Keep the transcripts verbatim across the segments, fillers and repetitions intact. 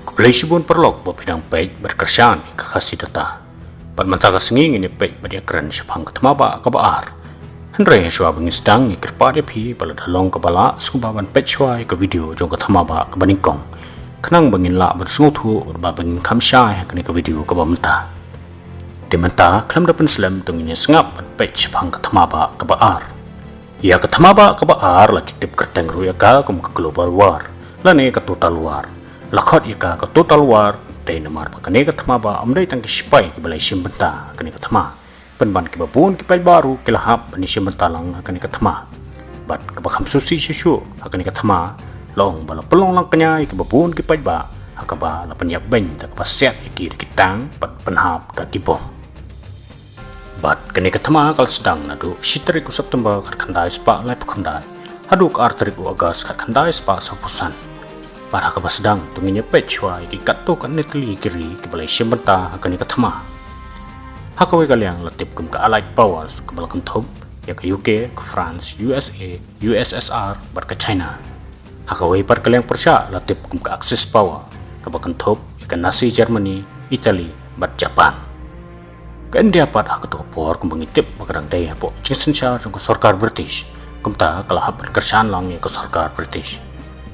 Khublei shibun paralok ba phi dang peit bad kyrshan ïa ka Khasi Data. Bad mynta ka sngi ngin ïa peit bad ïa kren shaphang ka thma bah kaba ar. Hynrei hashwa ba ngin sdang, ngi kyrpad ïa phi ba lada long kaba lah, sngewbha ban peit shwa ïa ka video jong ka thma bah kaba nyngkong, khnang ba ngin lah ban sngewthuh bad ba ngin kham shai ha kane ka video kaba mynta. Te mynta khlem da pynslem, to ngin ïa sngap bad peit shaphang ka thma bah kaba ar. Ïa ka thma bah kaba ar la tip kyrteng ruh ïa ka kum ka global war lane ka total war. La khot ïa ka ka total war dei namar ba kane ka thma bah ym dei tang ki sipai kiba la shim bynta ha kane ka thma, pynban kiba bun ki paidbah ruh ki la hap ban shim bynta lang ha kane ka thma. Bad kaba kham sngewsih shuh shuh ha kane ka thma, la ong ba la pynlong lang kñia ïa kiba bun ki paidbah ha kaba la pynïap beiñ da kaba siat ïa ki da ki tank bad pynhap da ki bom. Bad kane ka thma ka la sdang naduh shi tarik u September khatkhyndai spah laiphew khyndai haduh ka ar tarik u August khatkhyndai spah sawphew san. Bad ha kaba sdang, to ngin ïa peit shwa ïa ki katto katne tylli ki ri kiba la shim bynta ha kane ka thma. Ha kawei ka liang la tip kum ka Allied Powers kaba la kynthup ïa ka U K, ka France, U S A, U S S R bad ka China. Ha kawei pat ka liang pyrshah la tip kum ka Axis Power kaba kynthup ïa ka Nazi Germany, Italy bad Japan. Ka India pat ha kato ka por kumba ngi tip ba ka dang dei hapoh jingsynshar jong ka sorkar British, kumta ka la hap ban kyrshan lang ïa ka sorkar British.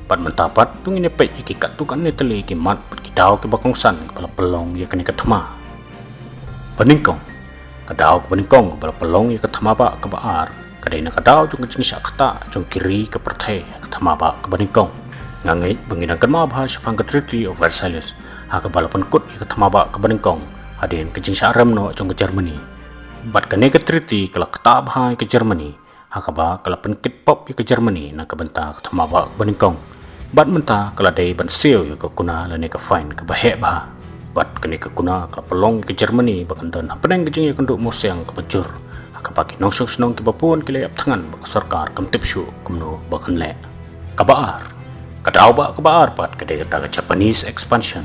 Bad mynta pat to ngin ïa peit ïa ki katto katne tylli ki mat bad ki daw kiba kongsan kaba la pynlong ïa kane ka thma. Ba nyngkong, ka daw kaba nyngkong kaba la pynlong ïa ka thma bah kaba ar ka dei na ka daw jong ka jingshah ktah jong ki ri ka pyrthei ha ka thma bah kaba nyngkong. Nga ngeit ba ngi dang kynmaw bha shaphang ka Treaty of Versailles ha kaba la pynkut ïa ka thma bah kaba nyngkong hadien ka jingshah rem noh jong ka Germany. Bad kane ka treaty ka la ktah bha ïa ka Germany ha kaba ka la pynkit pop ïa ka Germany na ka bynta ka thma bah kaba nyngkong. Bad mynta ka la dei ban siew ïa ka kuna lane ka fine kaba heh bha. Bad kane ka kuna ka la pynlong ïa ka Germany ba kan don hapdeng ka jingïakynduh mawsiang kaba jur ha kaba ki nongshong shnong kiba bun ki la ïap thngan ba ka sorkar kam tip shuh kumno ba kan leh. Kaba ar, ka daw bah kaba ar pat ka dei kata ka Japanese expansion.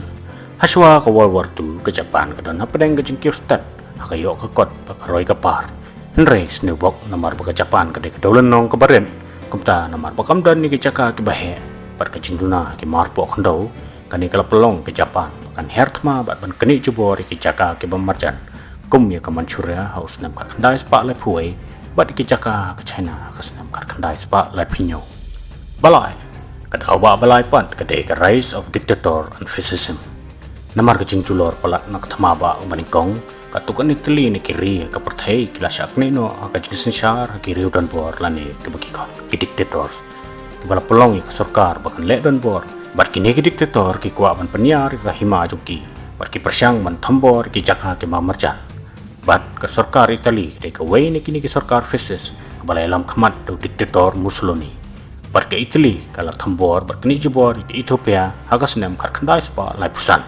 Hashwa ka World War Two, ka Japan ka don hapdeng ka jingkiew stet ha ka ïoh ka kot bad ka roi ka par. Hynrei sniewbok namar ba ka Japan ka dei ka dewlynnong kaba rit, kumta namar ba kam don ïa ki jaka kiba heh bad ka jingduna ha ki mar poh khyndew, kane ka la pynlong ïa ka Japan ba kan her thma bad ban knieh jubor ïa ki jaka kiba marjan, kum ïa ka Manchuria ha u snem khatkhyndai spah laiphew wei bad ïa ki jaka ha ka China ha ka snem khatkhyndai spah laiphew hynñiew. Ba lai, ka daw bah ba lai pat ka dei ka rise of dictator and fascism. Namar ka jingjulor palat na ka thma bah ba nyngkong, katto katne tylli na ki ri ka pyrthei ki la shah knieh noh ha ka jingsynshar ha ki riew donbor lane kiba ki khot ki dictators, kiba la pynlong ïa ka sorkar ba kan leh donbor. Bad kine ki dictator ki kwah ban pynïar ïa ka hima jong ki bad ki pyrshang ban thombor ïa ki jaka kiba marjan. Bad ka sorkar Italy ka dei kawei na kine ki sorkar fascist kaba la ïalam khmat da u dictator Mussolini. Bad ka Italy ka la thombor bad knieh jubor ïa ka Ethiopia ha ka snem khatkhyndai spah laiphew san.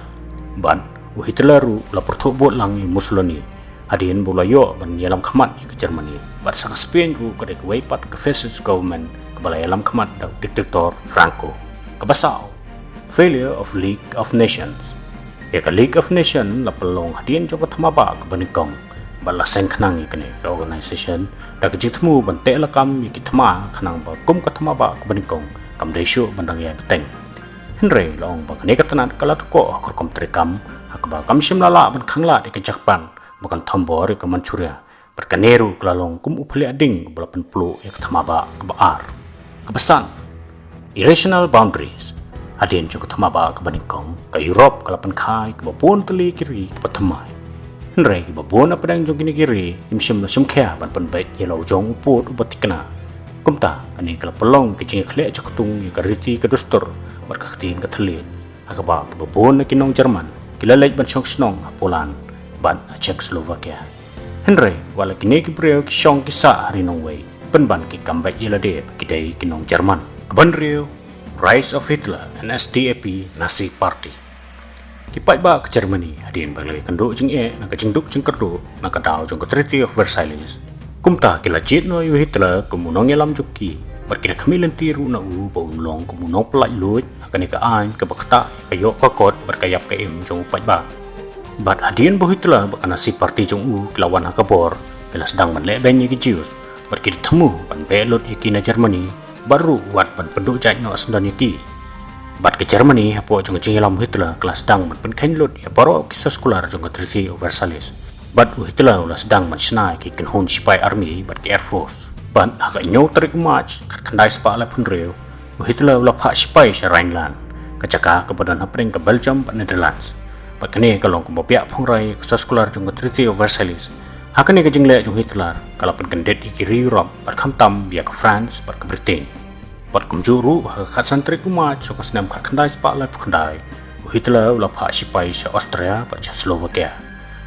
Bad u Hitler ruh u la pyrthuh bud lang ïa u Mussolini hadien ba u la ïoh ban ïalam khmat ïa ka Germany. Bad sa ka Spain ruh ka dei kawei pat ka fascist government kaba la ïalam khmat da u dictator Franco. Kaba saw, failure of League of Nations. Ïa ka League of Nations la pynlong hadien jong ka thma bah kaba nyngkong bad la seng khnang ïa kane ka organisation da ka jingthmu ban teh lakam ïa ki thma khnang ba kum ka thma bah kaba nyngkong kam dei shuh ban dang ïai bteng. Hynrei la ong ba kane ka tnat ka la tkoh ha ka rukom treikam ha kaba kam shym la lah ban khanglad ïa ka Japan ba kan thombor ïa ka Manchuria. Bad kane ruh ka la long kum u phylliehding kaba la pynpluh ïa ka thma bah kaba ar. Kaba san, irrational boundaries. Hadien jong ka thma bah kaba nyngkong, ka Europe ka la pynkha ïa kiba bun tylli ki ri kiba thymmai. Hynrei kiba bun hapdeng jong kine ki ri kim shym la shim khia ban pynbeit ïa la u jong u pud uba thikna. Kumta kane ka la pynlong ka jingïakhleh jaktung ïa ka riti ka dustur bad ka ktien ka thylliej, ha kaba kiba bun na ki nong German ki la leit ban shong shnong ha Poland bad ha Czechoslovakia. Hynrei wat la kine ki briew ki shong ki sah ha ri nongwei, pynban ki kam beit ïa lade ba ki dei ki nong German. Kaba hynriew, rise of Hitler and S D A P, Nazi Party. Ki paidbah ka Germany hadien ba la ïakynduh jingeh na ka jingduk jingkyrduh na ka daw jong ka Treaty of Versailles, kumta ki la jied noh ïa u Hitler kum u nongïalam jong ki bad ki da khmih lynti ruh na u ba un long kum u nongpyllait luid ha kane ka aiñ kaba ktah ïa ka ïoh ka kot bad ka ïap ka im jong u paidbah. Bad hadien ba u Hitler bad ka Nazi Party jong u ki la wan ha ka bor, ki la sdang ban leh beiñ ïa ki Jews bad ki da thmu ban beh lut ïa ki na Germany bad ruh wat ban pynduh jait noh syndon ïa ki. Bad ka Germany hapoh jong ka jingïalam u Hitler ka la sdang ban pynkheiñ lut ïa baroh ki soskular jong ka Treaty of Versailles. Bad u Hitler u la sdang ban shna ïa ki kynhun shipai army bad ki air force. Bad ha ka hynñiew tarik u March khatkhyndai spah laiphew hynriew, u Hitler u la phah shipai sha Rhineland, ka jaka kaba don hapdeng ka Belgium bad Netherlands. Bad kane ka long kumba biang phungrei ïa ka soskular jong ka Treaty of Versailles. Ha kane ka jingleh jong u Hitler ka la pynkyndit ïa ki ri Europe bad khamtam ïa ka France bad ka Britain. Bad kumjuh ruh ha ka khatsan tarik u March jong ka snem khatkhyndai spah laiphew khyndai, u Hitler u la phah shipai sha Austria bad sha Slovakia.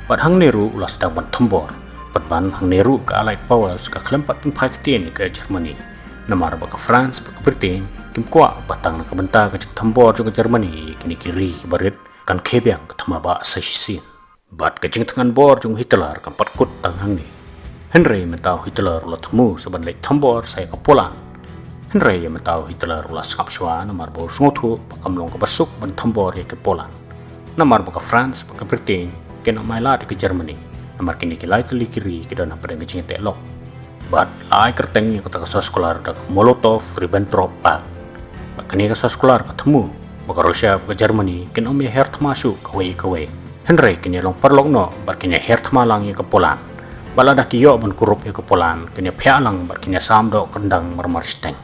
Bad hangne ruh u la sdang ban thombor. Bad hangne ruh ka Allied Powers ka khlem pat pynphai ktien ïa ka Germany. Namar ba ka France bad ka Britain kim kwah ba tang na ka bynta ka jingthombor jong ka Germany ïa kine ki ri kiba rit kan khie biang ka thma bah sa shisien. Bad ka jingthngan bor jong u Hitler kam pat kut tang hangne. Hynrei mynta u Hitler u la thmu sa ban leit thombor sa ïa ka Poland. Hynrei ïa mynta u Hitler u la sngap shuwa namar ba u sngewthuh ba kam long kaba suk ban thombor ïa ka Poland. Namar ba ka France bad ka Britain kin ym ailad ïa ka Germany. Namar kine ki lai tylli ki ri ki don hapdeng ka jingteh lok. Bad la ai kyrteng ïa kata ka soskular da ka Molotov-Ribbentrop Pact. Bad kane ka soskular ka thmu ba ka Russia bad ka Germany kin ym ïa her thma shuh kawei ïa kawei. Hynrei kin ïa long paralok noh bad kin ïa her thma lang ïa ka Poland. Bad lada ki ïoh ban kurup ïa ka Poland kin ïa phiah lang bad kin ïa sam doh kyndang marmar shiteng.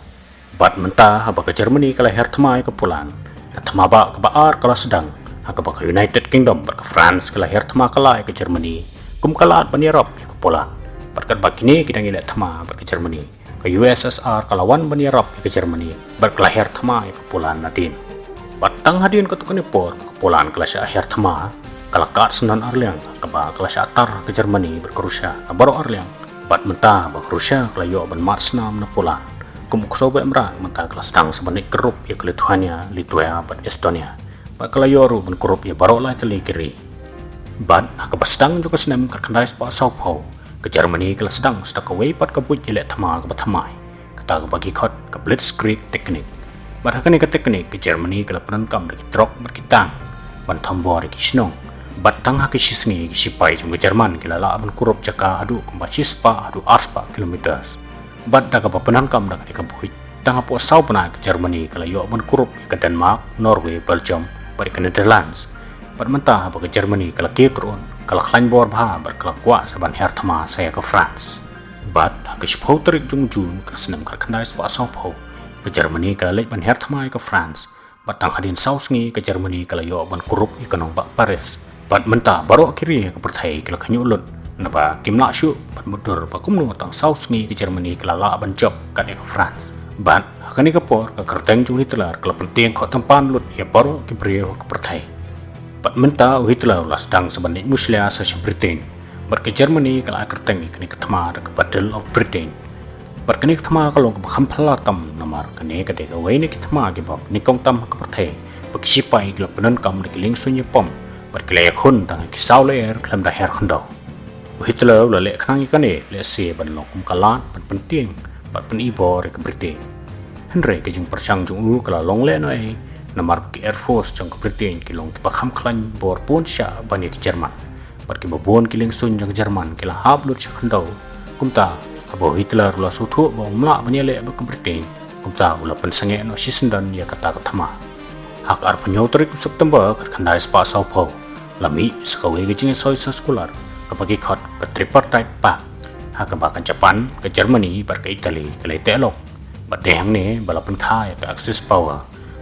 Bad mynta haba ka Germany ka la her thma ïa ka Poland, ka thma bah kaba ar ka la sdang, ha kaba ka United Kingdom bad ka France ka la her thma kylla ïa ka Germany kum ka lad ban ïarap ïa ka Poland. Bad katba kine ki dang ïaleh thma bad ka Germany, ka U S S R ka la wan ban ïarap ïa ka Germany bad ka la her thma ïa ka Poland nadien. Bad tang hadien katto katne por ka Poland ka la shah her thma, ka la kad syndon arliang, ha kaba ka la shah tar ka Germany bad ka Russia na baroh arliang. Bad mynta ba ka Russia ka la ïoh ban mad snam na Poland kum u ksew beh mrad, mynta ka la sdang sa ban leit kurup ïa ka Lithuania, Latvia bad Estonia. Bad ka la ïoh ruh ban kurup ïa baroh lai tylli ki ri. Bad ha kaba sdang jong ka snem khatkhyndai spah sawphew, ka Germany ka la sdang sa da kawei pat ka buit ïaleh thma kaba thymmai, kata kaba ki khot ka Blitzkrieg Technik. Bad ha kane ka teknik ka Germany ka la pyndonkam da ki trok bad ki tank ban thombor ïa ki shnong. Bad tang ha ki shisngi ki shipai jong ka German ki la lah ban kurup jaka haduh kumba shispah haduh arspah kilometers. Bad da kaba pyndonkam da kane ka buit, tang hapoh saw bnai ka Germany ka la ïoh ban kurup ïa ka Denmark, Norway, Belgium bad ïa ka Netherlands. Bad mynta haba ka Germany ka la kiew tyrun, ka la khlaiñ bor bha bad ka la kwah sa ban her thma sa ïa ka France. Bad ha ka shiphew tarik jong u June ka snem khatkhyndai spah sawphew, ka Germany ka la leit ban her thma ïa ka France. Bad tang hadien saw sngi ka Germany ka la ïoh ban kurup ïa ka nongbah Paris. Bad mynta baroh ki ri ha ka pyrthei ki la khynñiuh lut, naba kim lah shuh ban mutdur ba kumno tang saw sngi ka Germany ka la lah ban jop kat ïa ka France. Bad ha kane ka por ka kyrteng jong u Hitler ka la pyntieng khoh tympan lut ïa baroh ki briew ha ka pyrthei. Bad mynta u Hitler u la sdang sa ban leit mushlia sa sha Britain. Bad ka Germany ka la ai kyrteng ïa kane ka thma da ka Battle of Britain. Bad kane ka thma ka long kaba kham phylla tam namar kane ka dei kawei na ki thma kiba nyngkong tam ha ka pyrthei ba ki shipai ki la pyndonkam da ki liengsuiñ ïapom bad ki la ïakhun tang ha ki saw lyer khlem da her khyndew. U Hitler u la leh khnang ïa kane lehse ban long kum ka lad ban pyntieng bad pyni bor ïa ka Britain. Hynrei ka jingpyrshang jong u ka la long lehnohei, namar ba ki air force jong ka Britain ki long kiba kham khlaiñ bor bun shah ban ïa ki German. Bad kiba bun ki liengsuiñ jong ka German ki la hap lut sha khyndew. Kumta haba u Hitler u la sngewthuh ba um lah ban ïaleh bad ka Britain, kumta u la pynsangeh noh shisyndon ïa kata ka thma. Ha ka arphew hynñiew tarik u September khatkhyndai spah sawphew, la mih sa kawei ka jingïasoi soskular kaba ki khot ka Tripartite Pact, ha kaba ka Japan, ka Germany bad ka Italy ki la ïateh lok. Bad dei hangne ba la pynkha ïa ka Axis power.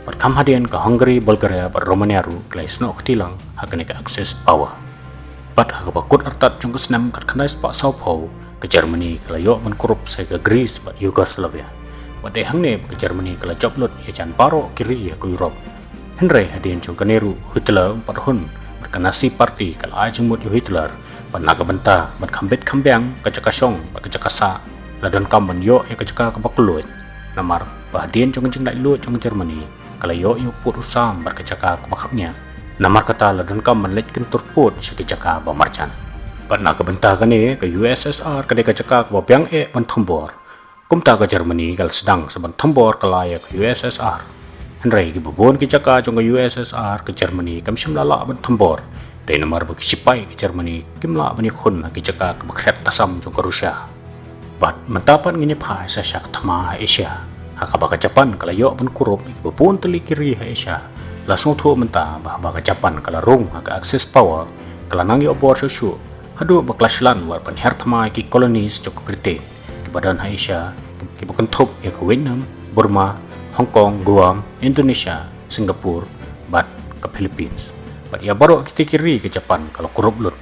Bad kham hadien ka Hungary, Bulgaria bad Romania ruh ki la ïasnoh kti lang ha kane ka Axis power. Bad ha kaba kut artat jong ka snem khatkhyndai spah sawphew, ka Germany ka la ïoh ban kurup sa ïa ka Greece bad Yugoslavia. Bad dei hangne ba ka Germany ka la jop lut ïa jan baroh ki ri ha ka Europe. Hynrei hadien jong kane ruh u Hitler um pat hun, bad ka Nazi Party ka la ai jingmut ïa u Hitler ban na ka bynta ban kham bit kham biang ka jaka shong bad ka jaka sah, la donkam ban ïoh ïa ka jaka kaba kylluid. Namar ba hadien jong ka jinglaitluid jong ka Germany ka la ïoh ïa u pud u sam bad ka jaka kaba khapngiah. Namar kata la donkam ban leit kyntur pud sha ka jaka ba marjan. Bad na ka bynta kane ka U S S R ka dei ka jaka kaba biang eh ban thombor. Kumta ka Germany ka la sdang sa ban thombor kylla ïa ka U S S R. Hynrei kiba bun ki jaka jong ka U S S R ka Germany kam shym la lah ban thombor. Dei namar ba ki shipai ka Germany kim lah ban ïakhun ha ki jaka kaba khret tasam jong ka Russia. Bad mynta pat ngin ïa phai sa sha ka thma ha Asia, Ha kaba ka Japan ka la ïoh ban kurup ïa kiba bun tylli ki ri ha Asia, la sngewthuh mynta ba haba ka Japan ka la rung ha ka Axis power, ka la nang ïoh bor shuh shuh haduh ba ka la shlan wat ban hiar thma ïa ki colonies jong ka Britain kiba don ha Asia, kiba kynthup ïa ka Vietnam, Burma, Hong Kong, Guam, Indonesia, Singapore bad ka Philippines. Bad ïa baroh kitei ki ri ka Japan ka la kurup lut.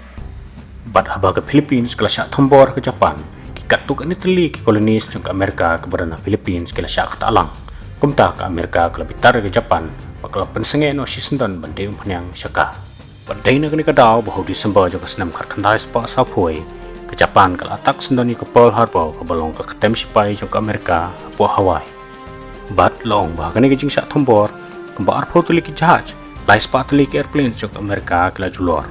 Bad haba ka Philippines ka la shah thombor ha ka Japan, ki katto katne tylli ki colonies jong ka Amerika kiba don ha Philippines ki la shah ktah lang. Kumta ka Amerika ka la bitar ïa ka Japan bad ka la pynsangeh noh shisyndon ban dei umphniang sha ka. Bad dei na kane ka daw ba ha u December jong ka snem khatkhyndai spah sawphew, ka Japan ka la attack syndon ïa ka Pearl Harbor kaba long ka ktem shipai jong ka Amerika hapoh Hawaii. Bad la ong ba ha kane ka jingshah thombor, kumba arphew tylli ki jahaj, lai spah tylli ki airplane jong ka Amerika ki la julor.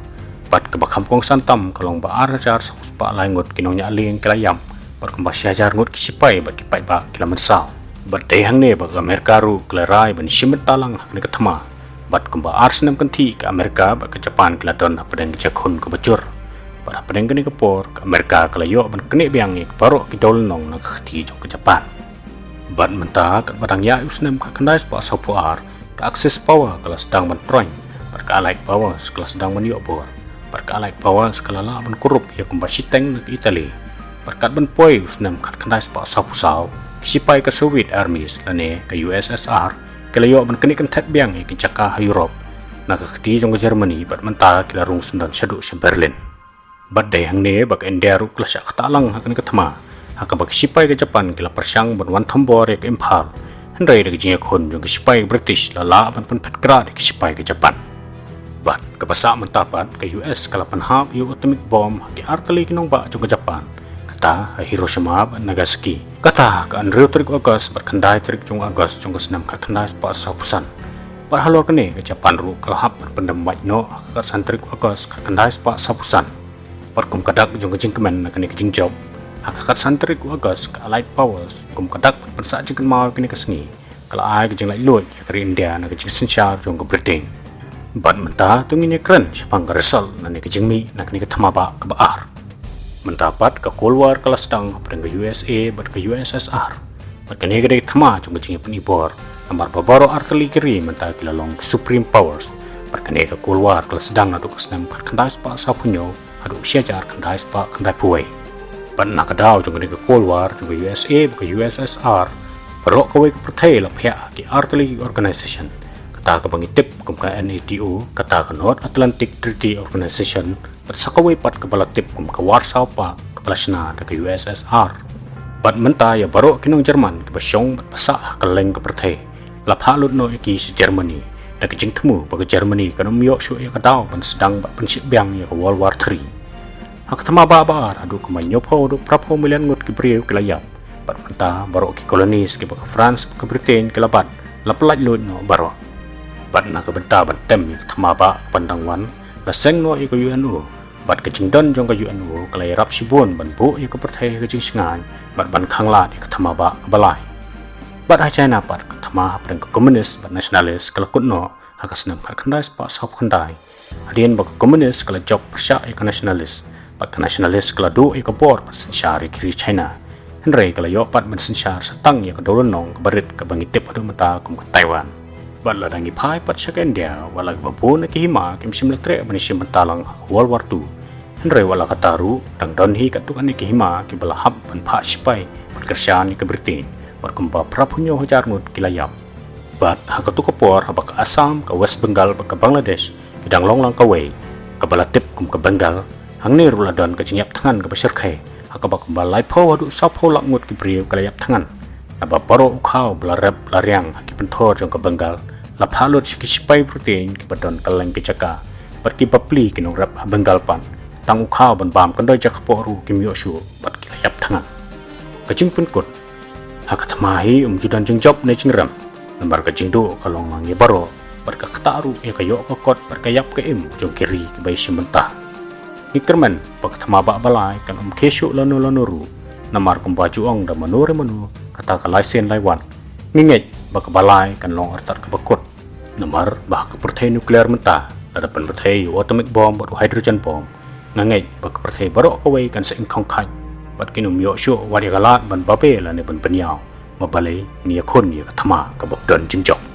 Bad kaba kham kongsan tam ka long ba ar hajar saw spah lai ngut ki nongñiah lieng ki la ïap, bad kumba shi hajar ngut ki shipai bad ki paidbah ki la mynsaw. Bad dei hangne ba ka Amerika ruh ka la rai ban shim bynta lang ha kane ka thma. Bad kumba ar snem kynthih ka Amerika bad ka Japan ki la don hapdeng ka jingkhun kaba jur. Bad hapdeng kane ka por ka Amerika ka la ïoh ban knieh biang ïa baroh ki dewlynnong na ka kti jong ka Japan. Bad mynta katba dang ïaid u snem khatkhyndai spah sawphew ar, ka Axis power ka la sdang ban troiñ, bad ka Allied powers ka la sdang ban ïoh bor. Bad ka Allied powers ka la lah ban kurup ïa kumba shiteng na ka Italy. Bad katban poi u snem khatkhyndai spah sawphew saw, ki shipai ka Soviet armies lane ka U S S R ki la ïoh ban knieh kynthet biang ïa ki jaka ha Europe na ka kti jong ka Germany, bad mynta ki la rung syndon shaduh sha Berlin. Bad dei hangne ba ka India ruh ka la shah ktah lang ha kane ka thma, ha kaba ki shipai ka Japan ki la pyrshang ban wan thombor ïa ka Imphal, hynrei da ka jingïakhun jong ki shipai ka British la lah ban pynphet krad ïa ki shipai ka Japan. Bad kaba sah mynta pat, ka U S ka la pynhap ïa u atomic bomb ha ki ar tylli ki nongbah jong ka Japan, kata ha Hiroshima bad Nagasaki. Kata ha ka hynriew tarik u August bad khyndai tarik jong u August jong ka snem khatkhyndai spah sawphew san. Bad halor kane ka Japan ruh ka la hap ban pyndem wait noh ha ka khatsan tarik u August khatkhyndai spah sawphew san. Bad kum ka dak jong ka jingkmen na kane ka jingjop, ha ka khatsan tarik u August ka Allied powers kum ka dak ban pynsah jingkynmaw ïa kane ka sngi, ka la ai ka jinglaitluid ïa ka ri India na ka jingsynshar jong ka Britain. Bad mynta to ngin ïakren shaphang ka result lane ka jingmih na kane ka thma bah kaba ar. Mynta pat ka Cold War ka la sdang hapdeng ka U S A bad ka U S S R. Bad kane ka dei ka thma jong ka jingïapyni bor, namar ba baroh ar tylli ki ri mynta ki la long ki supreme powers. Bad kane ka Cold War ka la sdang naduh ka snem khatkhyndai spah sawphew hynñiew haduh shi hajar khyndai spah khyndaiphew wei. Bad na ka daw jong kane ka Cold War jong ka U S A bad ka U S S R, baroh kawei ka pyrthei la phiah ha ki ar tylli ki organisation, kata kaba ngi tip kum ka NATO, kata ka North Atlantic Treaty Organisation, bad sa kawei pat kaba la tip kum ka Warsaw Pact kaba la shna da ka U S S R. Bad mynta ïa baroh ki nong German kiba shong bad ba sah ha kylleng ka pyrthei, la phah lut noh ïa ki sha Germany, da ka jingthmu ba ka Germany kan ym ïoh shuh ïa ka daw ban sdang bad pynshit biang ïa ka World War Three. Ha ka thma bah ba ar, haduh kumba hynñiewphew haduh phraphew million ngut ki briew ki la ïap. Bad mynta baroh ki colonies kiba ka France bad ka Britain ki la bat, la pyllait luid noh baroh. Bad na ka bynta ban tem ïa ka thma bah kaban dang wan, la seng noh ïa ka U N O. Bad ka jingdon jong ka U N O ka la ïarap shibun ban buh ïa ka pyrthei ha ka jingshngaiñ, bad ban khanglad ïa ka thma bah kaba lai. Bad ha China pat ka thma hapdeng ka komunis bad nationalist ka la kut noh ha ka snem khatkhyndai spah sawphew khyndai. Hadien ba ka komunis ka la jop pyrshah ïa ka nationalist, bad ka nationalist ka la duh ïa ka bor ban synshar ïa ki ri China. Hynrei ka la ïoh pat ban synshar sa tang ïa ka dewlynnong kaba rit kaba ngi tip haduh mynta kum ka Taiwan. Bad lada ngi phai pat sha ka India, wat la kiba bun na ki hima kim shym la treh ban ïashim bynta lang ha ka World War Two. Hynrei wat la kata ruh, dang don hi katto katne ki hima kiba la hap ban phah shipai bad kyrshan ïa ka Britain, bad kumba phraphew hynñiew hajar ngut ki la ïap. Bad ha kato ka por, haba ka Assam, ka West Bengal bad ka Bangladesh ki dang long lang kawei, kaba la tip kum ka Bengal, hangne ruh la don ka jingïap thngan kaba shyrkhei, ha kaba kumba laiphew haduh sawphew lak ngut ki briew ki la ïap thngan. Naba baroh u khaw ba la rep la riang ha ki pynthor jong ka Bengal la phah lut sha ki shipai Britain kiba don kylleng ki jaka, bad ki bapli ki nongrep ha Bengal pat, tang u khaw ban bam kyndoi jakpoh ruh kim ïoh shuh, bad ki la ïap thngan. Ka jingpynkut. Ha ka thma hi ym ju don jingjop ne jingrem, namar ka jingduh ka long lang ïa baroh, bad ka ktah ruh ïa ka ïoh ka kot bad ka ïap ka im jong ki ri kiba ïashim bynta. Ngi kyrmen ba ka thma bah ba lai kan ym khie shuh lano lano ruh, namar kumba ju ong da mano re mano, kata ka lai sien lai wat. Ngi ngeit ba kaba lai kan long artat kaba kut. Namar ba ha ka pyrthei nuclear mynta, lada pynpyrthei ïa u atomic bomb bad u hydrogen bomb, nga ngeit ba ka pyrthei baroh kawei kan sa ingkhong khait, bad kin ym ïoh shuh wat ïa ka lad ban babe lane ban pynïaw. ma balei ngi ïakhun ïa ka thma ka bym don jingjop.